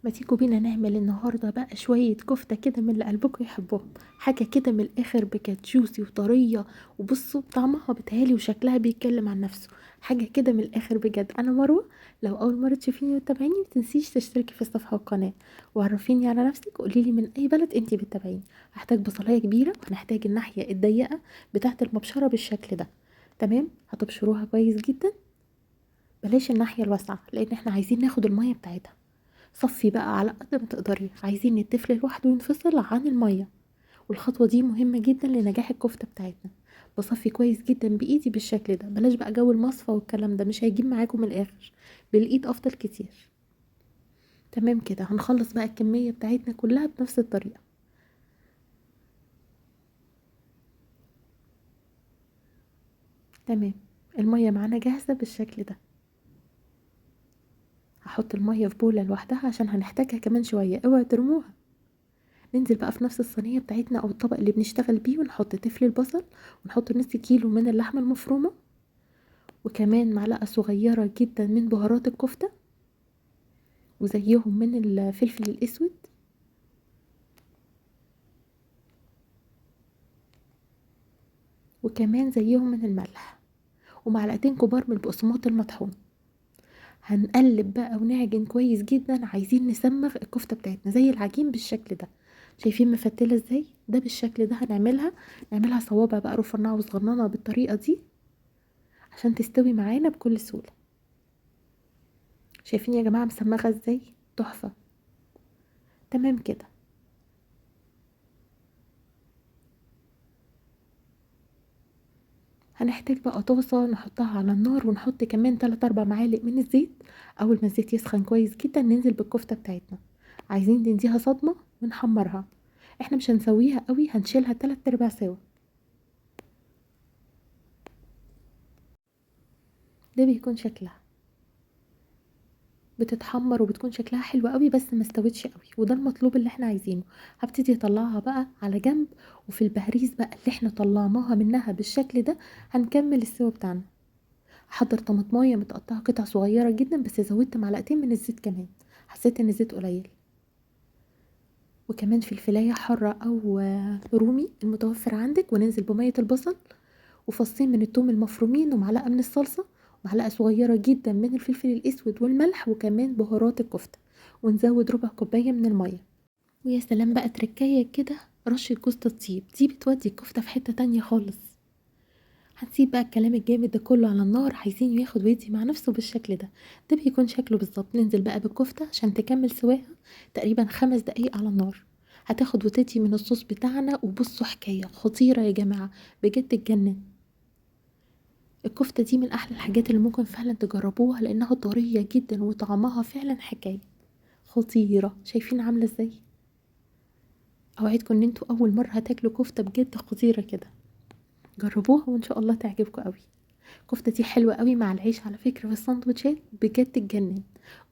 ما تيجوا بينا نعمل النهارده بقى شوية كفته كده من اللي قلبكم يحبهم، حاجة كده من الاخر بجد juicy وطريه، وبصوا طعمها بتهالي وشكلها بيتكلم عن نفسه، حاجة كده من الاخر بجد. انا مروه، لو اول مرة تشوفيني وتتابعيني ما تنسيش تشتركي في الصفحة والقناة، وعرفيني على نفسك وقولي لي من اي بلد انتي بتتابعيني. هحتاج بصلايه كبيرة، وهنحتاج الناحية الضيقه بتاعه المبشره بالشكل ده، تمام؟ هتبشروها كويس جدا، بلاش الناحية الواسعة لان احنا عايزين ناخد المية بتاعتها. صفي بقى على قد ما تقدري، عايزين التفل لوحده ينفصل عن المية، والخطوة دي مهمة جدا لنجاح الكفتة بتاعتنا. بصفي كويس جدا بايدي بالشكل ده، بلاش بقى جو المصفى والكلام ده، مش هيجيب معاكم من الاخر، بالايد افضل كتير. تمام كده هنخلص بقى الكمية بتاعتنا كلها بنفس الطريقة. تمام، المية معانا جاهزة بالشكل ده. هحط المية في بولة لوحدها عشان هنحتاجها كمان شوية، اوعوا ترموها. ننزل بقى في نفس الصينية بتاعتنا او الطبق اللي بنشتغل بيه، ونحط تفل البصل، ونحط نص كيلو من اللحمة المفرومة، وكمان معلقة صغيرة جدا من بهارات الكفتة، وزيهم من الفلفل الاسود، وكمان زيهم من الملح، ومعلقتين كبار من البقسماط المطحون. هنقلب بقى ونعجن كويس جدا، عايزين نسمغ الكفتة بتاعتنا زي العجين بالشكل ده. شايفين مفتلة ازاي؟ ده بالشكل ده نعملها صوابع بقى رفيعة وصغننة بالطريقة دي عشان تستوي معانا بكل سهولة. شايفين يا جماعة مسمغة ازاي؟ تحفة. تمام كده. هنحتاج بقى طاسة نحطها على النار، ونحط كمان 3-4 معالق من الزيت. أول ما الزيت يسخن كويس جدا ننزل بالكفتة بتاعتنا. عايزين نديها صدمة ونحمرها، احنا مش هنسويها قوي، هنشيلها 3/4 سوا. ده بيكون شكلها بتتحمر وبتكون شكلها حلو قوي، بس ما استوتش قوي، وده المطلوب اللي احنا عايزينه. هبتدي اطلعها بقى على جنب، وفي البهريز بقى اللي احنا طلعناها منها بالشكل ده هنكمل السوا بتاعنا. هحضر طماطمايه متقطعه قطع صغيرة جدا، بس زودت معلقتين من الزيت كمان، حسيت ان الزيت قليل، وكمان فلفلايه حارة او رومي المتوفر عندك، وننزل بميه البصل وفصين من التوم المفرومين، ومعلقة من الصلصه، ومعلقة صغيرة جدا من الفلفل الاسود والملح، وكمان بهارات الكفتة، ونزود ربع كوباية من المية. ويا سلام بقى تركايه كده رشه جوز الطيب، دي بتودي الكفتة في حتة تانية خالص. هنسيب بقى الكلام الجامد ده كله على النار، عايزين ياخد ويدي مع نفسه بالشكل ده، ده بيكون شكله بالظبط. ننزل بقى بالكفته عشان تكمل سواها تقريبا 5 دقايق على النار، هتاخد وتدي من الصوص بتاعنا. وبصوا حكاية خطيرة يا جماعة، بجد تجنن. الكفتة دي من احلى الحاجات اللي ممكن فعلا تجربوها، لانها طرية جدا وطعمها فعلا حكاية خطيرة. شايفين عامله ازاي؟ اوعدكم ان انتوا اول مرة هتاكلوا كفته بجد خطيرة كده، جربوها وان شاء الله تعجبكم قوي. الكفتة دي حلوة قوي مع العيش على فكرة في السندوتشات، بجد تجنن.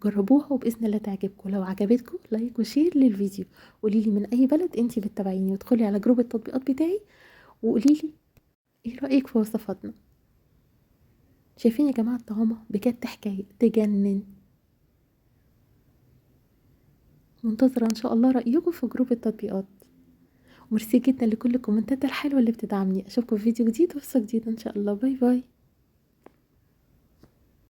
جربوها وباذن الله تعجبكم. لو عجبتكم like و share للفيديو، قولي لي من اي بلد انتي بتتابعيني، وادخلي على group التطبيقات بتاعي وقولي لي ايه رايك في وصفاتنا. شايفين يا جماعة الطعامه بجد حكاية تجنن. منتظره ان شاء الله رايكم في group التطبيقات. وميرسي جدا لكل الكومنتات الحلوة اللي بتدعمني. اشوفكم في فيديو جديد ووصفه جديدة ان شاء الله. bye bye.